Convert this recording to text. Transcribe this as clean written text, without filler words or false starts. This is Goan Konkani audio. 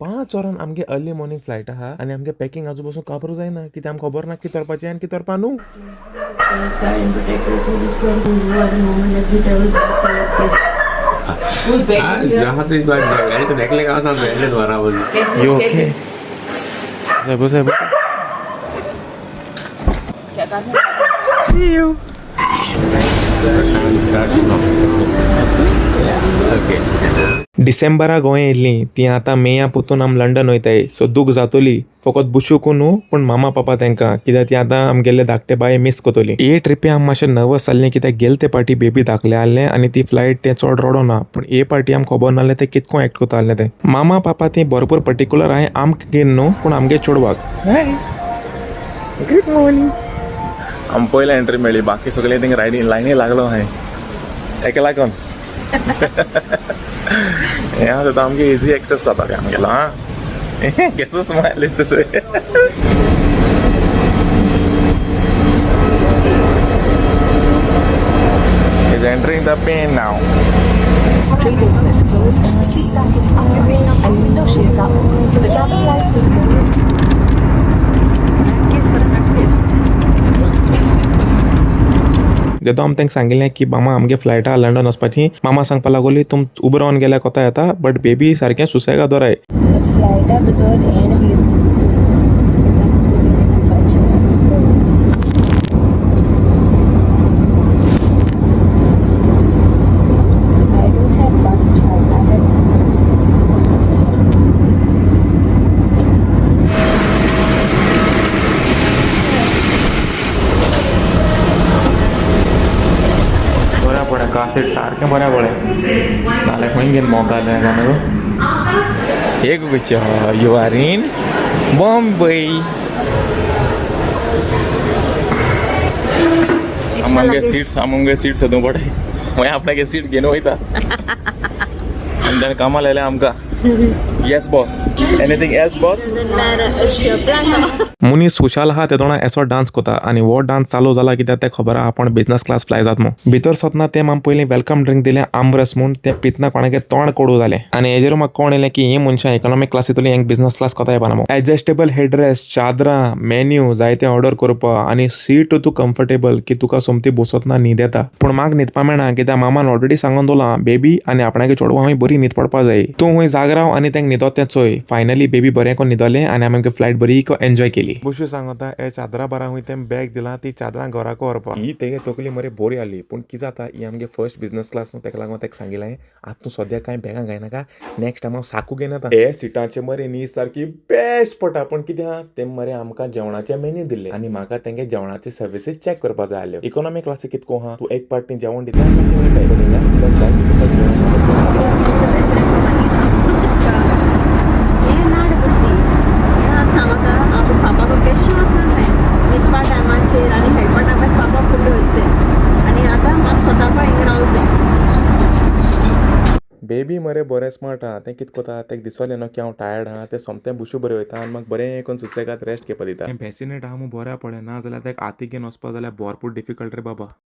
5 वरान आमगे अर्ली मॉर्निंग फ्लायट आहा आनी आमगे पॅकिंग आजू पासून काबरू जायना कित्याक आमकां खबर ना कितें व्हरपाचें आनी कितें व्हरपा न्हू. Yes, guide and protector, so just from who are the moment that we travel back to Who's back here? जहाँ तो देखने का साथ बैठने द्वारा बोल Get this, You get okay? this. साहेब साहेब. क्या कहा? See you. Okay. डिसेंबरा गोंय येयल्लीं ती आतां मेया पोतून आम लंडन वयताय, सो दूख जातोली फकत बुशूक न्हू पूण मामा पापा तेंकां, कित्याक ती आतां आमगेले धाकटे बाये मीस कोतोली. हे ट्रिपे आम मातशें नर्वस जाल्लीं कित्याक गेले ते पाटी बेबी धाकलें आहलें आनी ती फ्लायट तें चड रडो ना, पूण हे पाटी आमकां खबर नासलें तें कितको एक्ट कोता आहलें तें. मामा पापा ती भरपूर पर्टिकुलर हांवें आमकां घेवन न्हू पूण आमगे चेडवाक. Good morning. आम पयले एंट्री मेळ्ळी, बाकी सगळे थिंग रायडींग लायनी लागलो हांवें एका लागून. हें आसा तो आमगे इजी एक्सेस जाता रे आमगेलो. आं, केसो स्मायल येता चोय. Is entering the plane now. Train business closed, seat back up and window shades up. The cabin lights will service. Nutcase for a nutcase. जेदो आमी तांकां सांगिल्लें की मामा आमगे फ्लायटा लंडन वचपाची, मामा सांगपा लागोली तुम उबो रावन गेल्यार कोता येता, बट बेबी सारकें सुसेगाद दोराय. फ्लायटा भितर एंड बी. I don't have one child. I have बऱ्या पडलें कासीट सारकें बरें पडलें, नाल्यार खंय घेवन भोंवतालें काय न्हू. एक you are in Bombay. आमगे सीट्स, आमगे सीट सोदूं पडे, मागीर आपणागे सीट घेवन वयता आनी ताणें कामां लायलें आमकां. Yes boss, anything else boss? मनीस खुशाल आहा तेदोणा एसो डान्स कोता आनी हो डान्स चालू जाला कित्याक तें खबर आहा आपण बिझनस क्लास फ्लाय जात म्हूण. भितर सोतना ते आम पयलीं welcome drink दिलें आमरस म्हूण, तें पितना कोणागे तोंड कोडू जालें आनी हेजेर म्हाका कोण येयलें की ही मनशां इकॉनॉमिक क्लासींतली हेंक बिझनस क्लास कोता येवपाना म्हूण. एडजस्टेबल हेडरेस्ट, चादरां, मेन्यू जायते ऑर्डर करपा आनी सीट तूं कम्फर्टेबल की तुका सोमती बसतना न्हीद येता. पूण म्हाका न्हिदपा मेळना कित्याक मामान ऑलरेडी सांगून दवरलां बेबी आनी आपणागे चेडवां बरी न्हीद पडपा जाय, तूं खूंय जाग राव आनी तेंक न्हिदोत तें चोय. फायनली बेबी बरें कोन्न न्हिदलें आनी आमी फ्लायट बरी एन्जॉय केली. बुशू सांगता हे चादरा बारा खूंय तें बॅग दिलां ती चादरां घराक व्हरपा. ही तेगे तकली मरे बोरी आहली, पूण कितें जाता ही आमगे फर्स्ट बिझनस क्लास न्हू, तेका लागून तेका सांगिल्लें आतां तूं सद्या कांय बॅगां घायनाका, नेक्स्ट टायम हांव साकू घेवन येता. हे सिटांचे मरे न्हीद सारकी बेस्ट पडटा, पूण कितें आहा ते मरे आमकां जेवणाचे मेन्यू दिल्ले आनी म्हाका तेंगे जेवणाचे सर्विसीस चॅक करपा जाय आहल्यो. इकॉनॉमी क्लासीक कितको आहा, तूं एक पार्टी जेवण दिता आनी ते वयताय. पूण हिंगा तुका जाय तितलें जेवण. हे नाड बुद्धी हे आतां सांगता आपूण पापाक केश्शें वचना तें न्हिदपा टायमाचेर आनी खेळपा टायमार पापा फुडले वयता आनी आतां म्हाका स्वताक हिंगा रावता. बेबी मरे बरें स्मार्ट आहा, तें कितें कोता तेका दिसोलें न्हू की हांव टायर्ड आहा, तें सोमतें बुशू बरें वयता आनी म्हाका बरें करून सुसेगाद रेस्ट घेवपा दिता. हें बेसिनेट आहा म्हूण बऱ्या पडलें, ना जाल्यार तेका हाती घेवन वचपा जाल्यार भरपूर डिफिकल्ट रे बाबा.